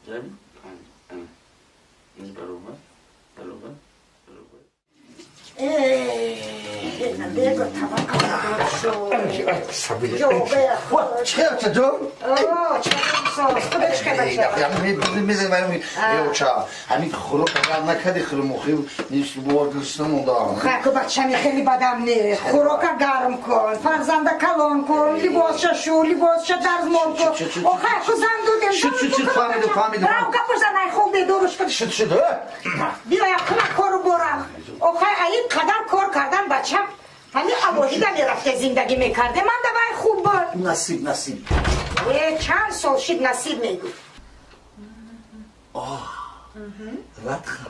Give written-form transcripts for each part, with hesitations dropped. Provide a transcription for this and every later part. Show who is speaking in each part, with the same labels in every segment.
Speaker 1: ҷамъи панҷ. Ана. Ин баробар, баробар, баробар.
Speaker 2: Бего таваккал шуд.
Speaker 3: Чӣ ҷон?
Speaker 2: Худаш кабача.
Speaker 3: Мезанем, ҳамин хӯрока гарм накарди, хӯрмохи монда.
Speaker 2: Хаку бачами хеле бадам не. Хӯрока гарм кун, фарзанда калон кун, либосша шу, либосша дарзмол кун. О хаку зан дудем.
Speaker 3: Шуд, шуд, шуд, фаҳмидам, фаҳмидам.
Speaker 2: Рав гапузан, ай хуб бедоруш кун.
Speaker 3: Шуд, шуд.
Speaker 2: Биё якна кору борам. О хай ай қадар кор кардан бачам. Ҳами алоҳида мерафте зиндагӣ мекарде, ман давай хуб буд.
Speaker 3: Насиб, насиб.
Speaker 2: Э, чанд сол шид насиб мегӯ.
Speaker 3: Радха.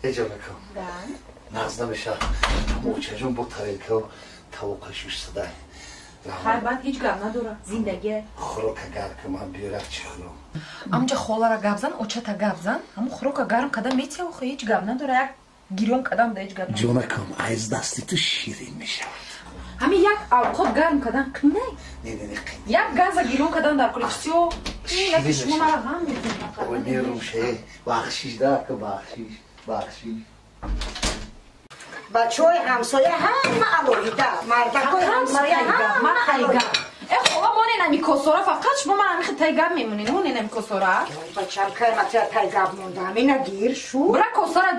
Speaker 3: Эҷонакам. Нағз намеша. Очаҷон бо тарелка тавоқа шушсадай.
Speaker 4: Хай, баъд ҳеҷ гап надора. Зиндагӣ.
Speaker 3: Хӯрока гарм кун, ман биёрак чӣ хӯрам.
Speaker 4: Амҷа холара гап зан, очата гап зан. Ҳамун хӯрока гарм када метия, охи ҳеҷ гап надора. Як гирён кадам да ҳеҷ гап.
Speaker 3: Ҷонакам, аз дасти ту ширин мешавад.
Speaker 4: Ҳамин як авқот гарм кадан қинай?
Speaker 3: Не, не, не, қин.
Speaker 4: Як газа гирён кадан дар кори всё. Шумо мара ғам мекунед.
Speaker 3: Ой, мерум ше, бахшиш да, бахшиш, бахшиш.
Speaker 2: Бачаҳои ҳамсоя ҳама алоҳида, мардакои ҳамсоя ҳама алоҳида.
Speaker 4: Э, хола, монен ами косора, фақат шумо ман ами тай гап мемонед, монен ами косора.
Speaker 2: Бачам, кай матя тай гап мондам, ина гир шу.
Speaker 4: Бира косора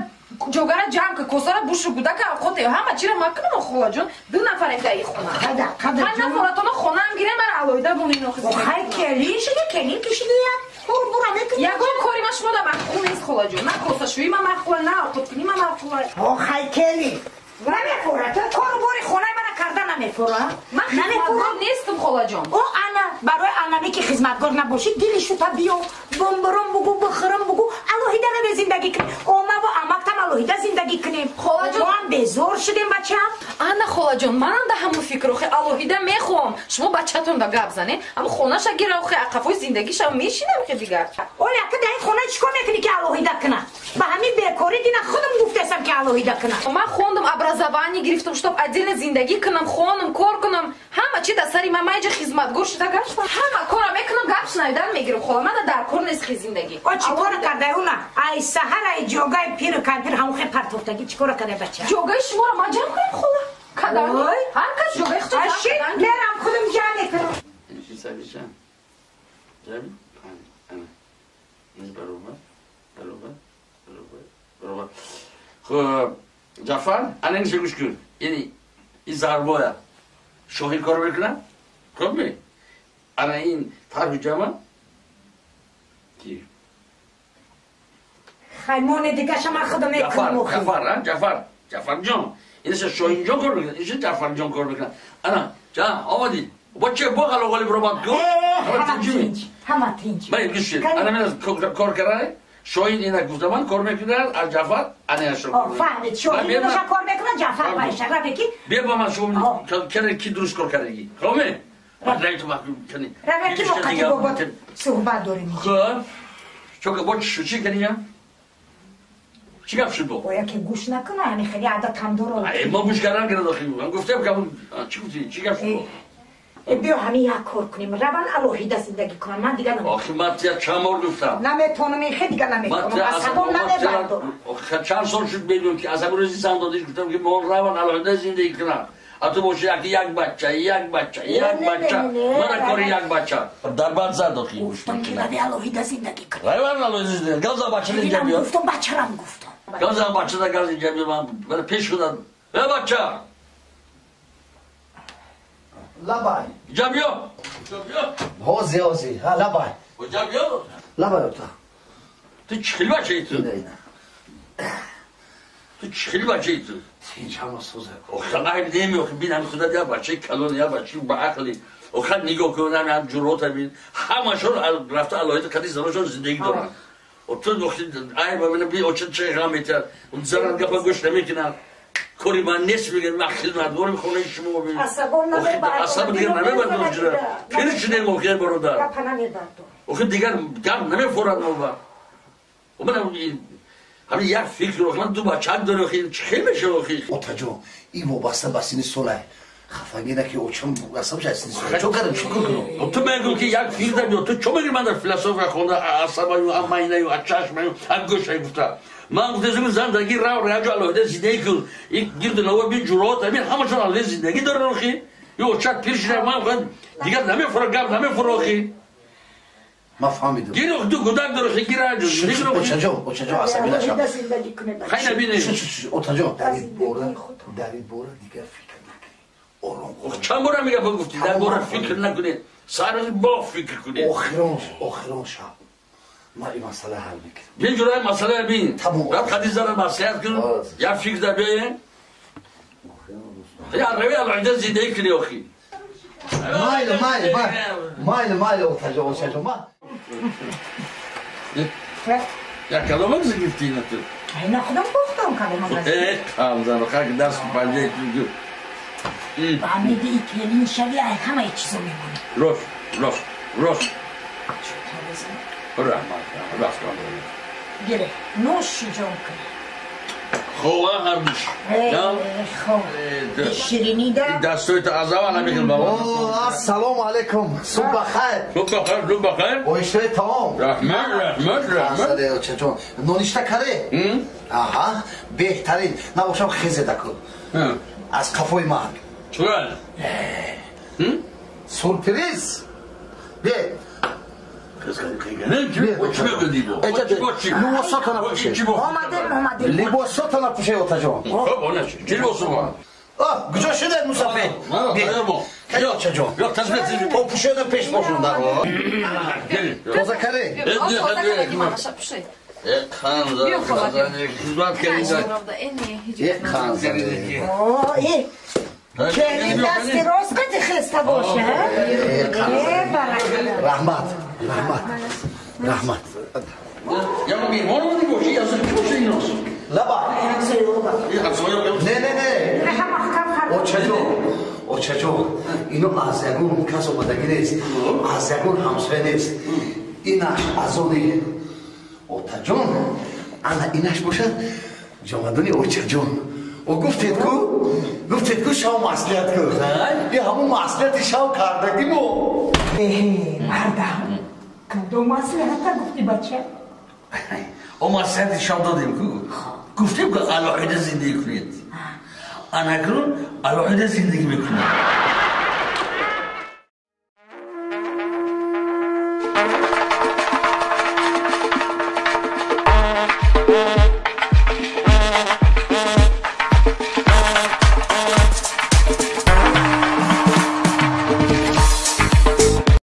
Speaker 4: ҷогара ҷамъ ка, косора бушу гудака авқоте ҳама чира макунам, холаҷон, ду нафарем дар и хона.
Speaker 2: Қада, қада.
Speaker 4: Панҷ нафаратона хонаам гирем, мара алоҳида бонен охи.
Speaker 2: Хай келин шиди, келин кишиди як кор бура мекунӣ.
Speaker 4: Ягон кори ма шумо да маъқул нест, холаҷон. На косашӯӣ ма маъқула, на авқоткунӣ ма маъқула.
Speaker 2: О, хай келин. Намефура, ту кору бори хонаи мана карда намефура.
Speaker 4: Ман хизматгор нестам, холаҷон.
Speaker 2: О, ана, барои анаме ки хизматгор набошӣ, дили шута биё, бомбором бугу, бихӯрам бугу, алоҳида наве зиндагӣ кунем. Омаву амактам алоҳида зиндагӣ кунем.
Speaker 4: Холаҷон,
Speaker 2: мо ҳам безор шудем, бачам.
Speaker 4: Ана, холаҷон, манам да ҳамун фикр, охи алоҳида мехоҳам. Шумо бачатон да гап занед, ҳамун хонаша гира, охи қафои зиндагиша мешинам ки дигар.
Speaker 2: Оля, ака дар ин хона чӣ кор мекунӣ ки алоҳида кунад? Ба ҳамин бекорӣ дина худам гуфтасам ки алоҳида кунад.
Speaker 4: Ман хондам, образование гирифтам, чтоб отдельно зиндагӣ кунам, хонам, кор кунам. Ҳама чи дар сари ман, ман инҷа хизматгор шуда гаштам. Ҳама кора мекунам, гап шунавидан мегирам, хола, мана дар кор нест хи зиндагӣ.
Speaker 2: О, чӣ кора кардай уна? Ай саҳар ай ҷогаи пиру кампир ҳамон хе партофтагӣ чӣ кора кардай, бача?
Speaker 4: Ҷогаи шуморо ман ҷамъ кунам, хола? Кадан?
Speaker 2: Ой.
Speaker 4: Ҳар кас ҷогаи худро ҷамъ
Speaker 2: Аши,
Speaker 4: кадан.
Speaker 2: мерам худам ҷамъ мекунам.
Speaker 1: Ин саби чанд? Ҷамъи панҷ. Ана. Ин баробар, баробар, баробар, баробар. Хуб, Ҷафар, ана инша гӯш кун. Ини ин зарбоя. Шоҳин кор мекунад? Хуб ми? Ана ин тарҳу ҷама? Ки?
Speaker 2: Хаймони дигаша ман худам
Speaker 1: Ҷафар,
Speaker 2: мекунам охи.
Speaker 1: Ҷафар, а? Ҷафар, Ҷафарҷон. Инша Шоҳинҷон кор мекунад, инша Ҷафарҷон кор мекунад. Ана, ҷа, омадӣ. Бо че бо ғалоғали баромад кун?
Speaker 2: Э,
Speaker 1: Ҳама
Speaker 2: ҳама
Speaker 1: тинҷи ми?
Speaker 2: тинҷ, ҳама тинҷ.
Speaker 1: Ман гӯш кун. Ана ман кор карай? Шоҳин ина гуфта ман кор мекунад, а Ҷафар ана яшо
Speaker 2: О,
Speaker 1: кор мекунад.
Speaker 2: фаҳмид, Шоҳин иноша кор мекунад, Ҷафар байша. Раве ки
Speaker 1: Биё ба ман шумо
Speaker 2: О.
Speaker 1: кане ки дуруст кор кардагӣ. Хуб ми? Ман рай ту маҳкум кани.
Speaker 2: Раве ки мо қати бобот суҳбат дорем.
Speaker 1: Хуб. Чока бо чӣ чӣ кани? Чӣ гап шуд бо?
Speaker 2: Оя ки гӯш накуна, ҳами хеле адатам дорад.
Speaker 1: Ай, ма гӯш кардан кардам охи. Ман гуфтам ки чӣ гуфтӣ? Чӣ гап шуд бо?
Speaker 2: Э, биё ҳамин як кор кунем, раван алоҳида зиндагӣ кунам, ман дига наметонам.
Speaker 1: Охи ман тия чанд бор гуфтам.
Speaker 2: Наметонам, ин хе дига
Speaker 1: Ман
Speaker 2: наметонам,
Speaker 1: тия
Speaker 2: асабом намебардорам.
Speaker 1: Чанд сол шуд медонам ки аз ҳамин рӯзи зан додиш гуфтам ки мо раван алоҳида зиндагӣ кунам. А ту боши яки як бача, як бача, як
Speaker 2: Не, не,
Speaker 1: бача.
Speaker 2: не, не,
Speaker 1: Мана кори
Speaker 2: не.
Speaker 1: як бача. Дар банд зад охи.
Speaker 2: Гуфтам ки рави алоҳида зиндагӣ кунем.
Speaker 1: Раван алоҳида зиндагӣ. Гавза бача инҷа
Speaker 2: Дилам
Speaker 1: биёр.
Speaker 2: гуфтам, бачарам гуфтам.
Speaker 1: Гавза бача да гавза инҷа биёр, ман бара пеш худам. Э бача,
Speaker 3: Лабай.
Speaker 1: инҷа биё. Инҷа биё.
Speaker 3: Ҳози, ҳози. Ҳа, лабай.
Speaker 1: Инҷа биё.
Speaker 3: Лабай, ота.
Speaker 1: Ту чӣ хели бачаи ту?
Speaker 3: Ина, ина.
Speaker 1: Ту чӣ хели бачаи ту?
Speaker 3: Тинҷ, ҳама соза.
Speaker 1: Охи айб неми, охи бин ҳами худа я бачаи калон, я бачаи баақли. Охи нигоҳ кун, ҳами ҳам ҷурота бин. Ҳамашон рафта алоҳида қади заношон зиндагӣ доранд. Ту охи айб мена би оча чӣ ғам метиҳад. Он занат гапа гӯш намекунад. Кори ман нест мегӯяд, ман хизматгорим хонаи шумо бин.
Speaker 2: Асабом намебардорам.
Speaker 1: Асаб дигар намебардорам ҷура. Пир шудем охи бародар.
Speaker 2: Гапа намебардорам.
Speaker 1: Охи дигар гап намефорад мо. Ман ҳамин як фикр, охи ман ду бачак дорам, охи чӣ хел мешава охи?
Speaker 3: Отаҷон, ин вобаста ба синни солай. Хафагӣ наки очам асаб шаст. Чо кардам, чӣ кор кунам?
Speaker 1: Ту мегӯ ки як фикр дар биё. Ту чо мегӯӣ ман дар философия хонда асабаю, майнаю, чашмаю, гӯшаю гуфта. Ман гуфтам зиндагӣ рав раҷо алоҳида зиндагӣ кун. Ин гирду наво бин ҷурот амин ҳамашон алоҳида зиндагӣ доранд охи. Ё чак пир шуда ман гуфтам дигар намефура гап намефура охи.
Speaker 3: Ман фаҳмидам.
Speaker 1: Гир ду кӯдак дорӣ охи гир раҷо зиндагӣ кун.
Speaker 3: Очаҷон, очаҷон асабӣ нашав.
Speaker 1: Хай набинӣ.
Speaker 3: Отаҷон, дар ин бора дигар фикр накунед. Ором.
Speaker 1: Чанд бора мегапа гуфтӣ дар бора фикр накунед. Сар бо фикр кунед.
Speaker 3: Охирон шаб. Ман ин масъала ҳал мекунам.
Speaker 1: Бин ҷураи масъала бин. Раб Хадизара маслиҳат кун, як фикр дар биёем. Я рави алоҳида зиндагӣ кунӣ охи.
Speaker 3: Майли, майли, майли, майли, отаҷон, очаҷон, ма.
Speaker 1: Я кадом магазин гирифтӣ ина ту?
Speaker 2: Ина худам пухтам кадом магазин.
Speaker 1: Хамзан, хак даст панҷаи ту.
Speaker 2: Фаҳмиди келин шави ай ҳамаи чизо мемонӣ.
Speaker 1: Рост, рост, рост. Раҳмат, раҳмат.
Speaker 2: Гире, нӯши ҷон кунӣ.
Speaker 1: Хова ҳардуш.
Speaker 2: Хов. Ширинида.
Speaker 1: Дастои ту аз аввал намехел баба.
Speaker 3: Ассалому алайкум. Субҳ бахайр.
Speaker 1: Субҳ бахайр, субҳ бахайр.
Speaker 3: Оиштаи таом.
Speaker 1: Раҳмат, раҳмат, раҳмат.
Speaker 3: Очаҷон, ноништа каре? Аҳа, беҳтарин. Набошам хезе дакун. Аз қафои ман.
Speaker 1: Чуран?
Speaker 3: Сюрприз. Бе. Либосото напӯшед, отаҷон. Куҷо шудед, мусафир? Очаҷон, попӯшеда пеш бошон дар. Тоза каре?
Speaker 2: Келин дасти рост қади хеста боша.
Speaker 3: Раҳмат, раҳмат, раҳмат.
Speaker 1: Я меҳмон омадӣ бошӣ, я ки боша инос?
Speaker 3: Лаба. Не, не, не. Очаҷон, очаҷон, ино аз ягон кас омадагӣ нест, аз ягон ҳамсоя нест. Инаш аз они отаҷон, ана инаш бошад ҷомадони очаҷон. О гуфтед ку? Гуфтед ку шав маслиҳат ку. И ҳамун маслиҳати шав кардагӣ мо.
Speaker 2: Мардам, кадом маслиҳата гуфтӣ бача?
Speaker 1: О маслиҳати шав додем ку. Гуфтем ку алоҳида зиндагӣ кунед. Анакнун алоҳида зиндагӣ мекунед.